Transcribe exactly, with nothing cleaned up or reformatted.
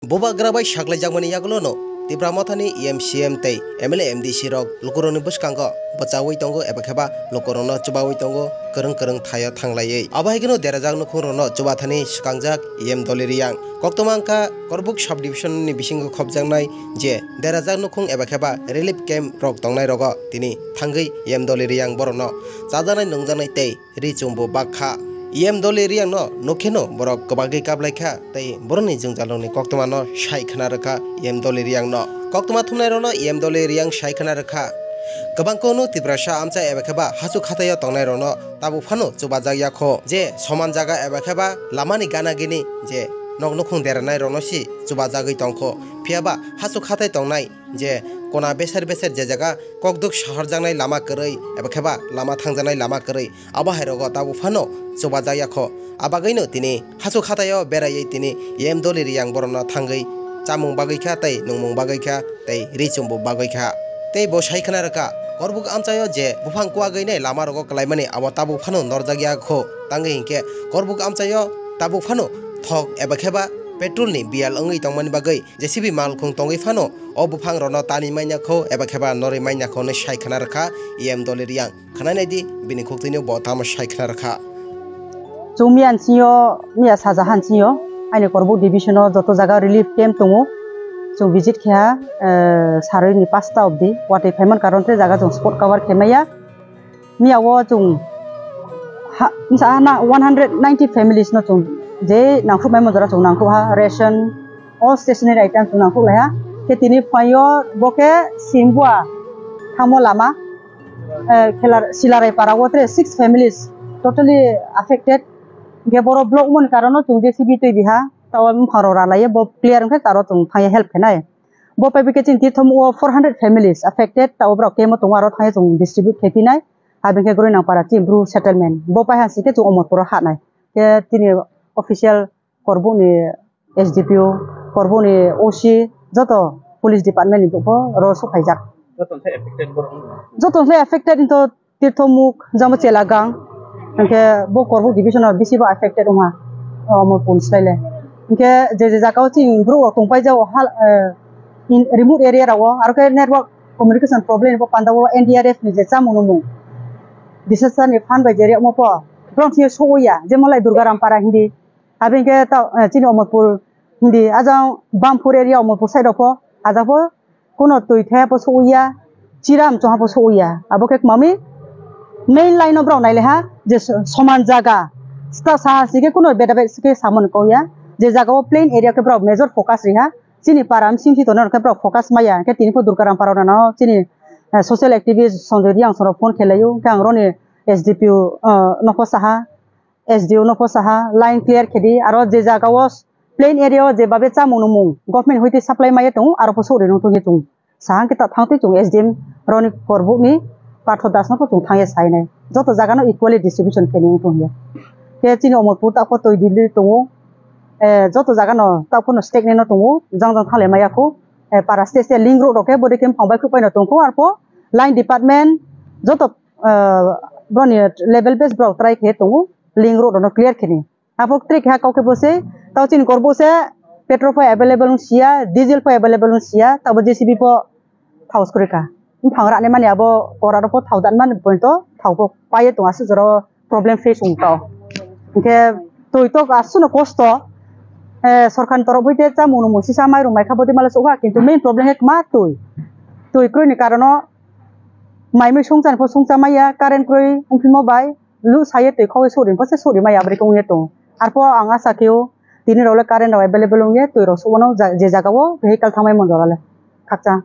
Bubagra bai saklaijakmani yagulono Tipra Mothani E M, C M tei M L A, M D C rok lukurokni bwskango bwchaui tongo eba kheba lukurokno chubaui tongo, kwrwng kwrwng thaio thanglaiwi. Abo hai kheno derajak nukhungrokno chubathani swkangjak E M Doli Riyang. Koktwma wngkha Korbuk sub-division ni bisingo khopjaknai je derajak nukhung eba kheba relief camp rok tongnai rogo tini thangwi E M Doli Riyang borokno chajaknai nungjaknai tei ri chumbu bak kha. E M Doli Riyangno nukheno borok kwbagwi kaplaikha tei borokni jwngjalrokni koktwmano sai khna rwkha E M Doli Riyangno. Koktwma thumnairokno E M Doli Riyang sai khna rwkha. Kwbang kunu Tiprasa amchai eba kheba hasu khataio tongnairokno tabuk phano chubajak yakho je soman jaga eba kheba lamani gana gini je nok nukhung deranairokno si chubajagwi tongkho. Phiyaba hasu khatai tongnai je kona beser beser je jaga kokduk sohorjaknai lama kwrwi eba kheba lama thangjaknai lama kwrwi, abo hai rogo tabuk phano chubajak yakho. Abagwino tini hasu khataio beraiwi tini E M Doli Riyang borokno thangwi chamung bagwi kha tei nungmung bagwi kha tei ri chumbu bagwi kha. Tei bo sai khna rwkha, Korbuk amchaio je buphang kuagwinai lama rogo kwlaimani abo tabuk phano norjak yakho, tangwi hinkhe Korbuk amchaio tabuk phano thok eba kheba petrol ni biyal wngwi tongmani bagwi J C B malkhung tongwi phano o buphang rokno tani manya kho eba kheba norwi manya kho hwnwi sai khna rwkha E M Doli Riyang. Khwnai naidi bini khuktwino bo tamo sai khna rwkha. Chwng miya nsingo, miya saja ha nsingo, aini Korbuk division o joto jaga relief camp tongo. Chwng visit khe ha, eh, saroi ni pasta obdi watwi phaiman karon tei jaga chwng spot cover khe maya. Miya o chwng ha, msa ha na one hundred ninety families no chwng je nangkuk mai mo jora chwng nangkuk ha, ration, all stationery items chwng nangkuk lai ha. Khe tini phaio bo khe Simbua thangmo lama, eh, Khilar-, Silarai para o tre six families totally affected. Hingke boro block moni karon no chwng J C B twi biha, tao buphang rok ralaiye, bo clear wngkhe taro chwng thangya help khenai. Bo paibi khe chini Tirthomuk o four hundred families affected, tao borok kemo tongo, aro thangya chwng distribute khe pinai. Habing khe Groinang para chini Bru settlement. Bo pai hansi khe chwng Omorpur o hanai. Khe chini official Korbuk ni S D P O, Korbuk ni O C, joto police department ni bo ro sok phaijak. Joto se affected borok wngkha? Joto se affected into Tirthomuk, jamo Chelagang, hingke bo Korbuk division o bisi bo affected wngha, o, Omorpur ni slai le. Hingke je je jaga o chini borok rok tongpai jago hal, eh, in remote area rok o, aro khe network communication problem bo panda o N D R F ni je chamung nung mung disaster ni fund bai je riyamo po, borok thik sok ya, jemon lai Durgaram para hindi, Abing khe ta, eh, chini Omorpur hindi, ajang Bampur area Omorpur side rok pho, ajak pho kuno twi thaya pho sokya, chiram chongha pho sokya. Abo khe mami main line o borok nai le ha je so-, soman jaga. Sta saha si khe kuno beda beda si khe samani kok ya. Je jaga o plain area khe borok major focus ri ha. Chini para msing si tongnai rok khe borok focus maya. Khe tini pho Durgaram para rok nano chini, eh, social activist Sanjoy Reang song rok phone khe lai o. Khe ang roni S D P O, eh, nokho saha. S D O no pho saha line clear khe di, aro je jaga o plain area o je babe chamung nung mung government hoite supply maya tongo, aro pho sori nung tongye tongo. Sahang khe ta thang twi tongo S D M Roni Korbuk ni Partho Das no pho chwng thangye sai nai. Joto jaga no equally distribution khe nung tongya. Khe chini Omorpur ta pho twi dili tongo, eh, joto jaga no ta pho no stagnant no tongo, jang jang thale maya kho, eh, para state state link road rok khe bodi khe phang bai khup pai no tongkho, arpho line department joto, eh, broni level base borok try khe tongo. Link road no clear khini. Abo tre keha kok khe bo se, tao chini kor bo se petrol pho available wng sia, diesel pho available wng sia, tabo J C B pho thao skroi kha. Buphang rani mani abo kora rok pho thao dan mani point o thao pho pai tong aswk jora o problem face wng tao. Hingkhe twi tok aswk no kosto, eh, sorkar ni torof hoite chamung nung sisa mairum mai kha bodi mala sokha, kintu main problem khe ma twi. Twi kroi ni karon o mai mui songchani pho songcha maya, current kroi wngphimo bai. Lu saye twi khogwi suri, bose suri maya abri khe wngya tongo. Arpho ang asa kheo tini rok le current rok available wngya, twi rok subono ja-, je jaga o vehicle thangmani monjora le khakchang.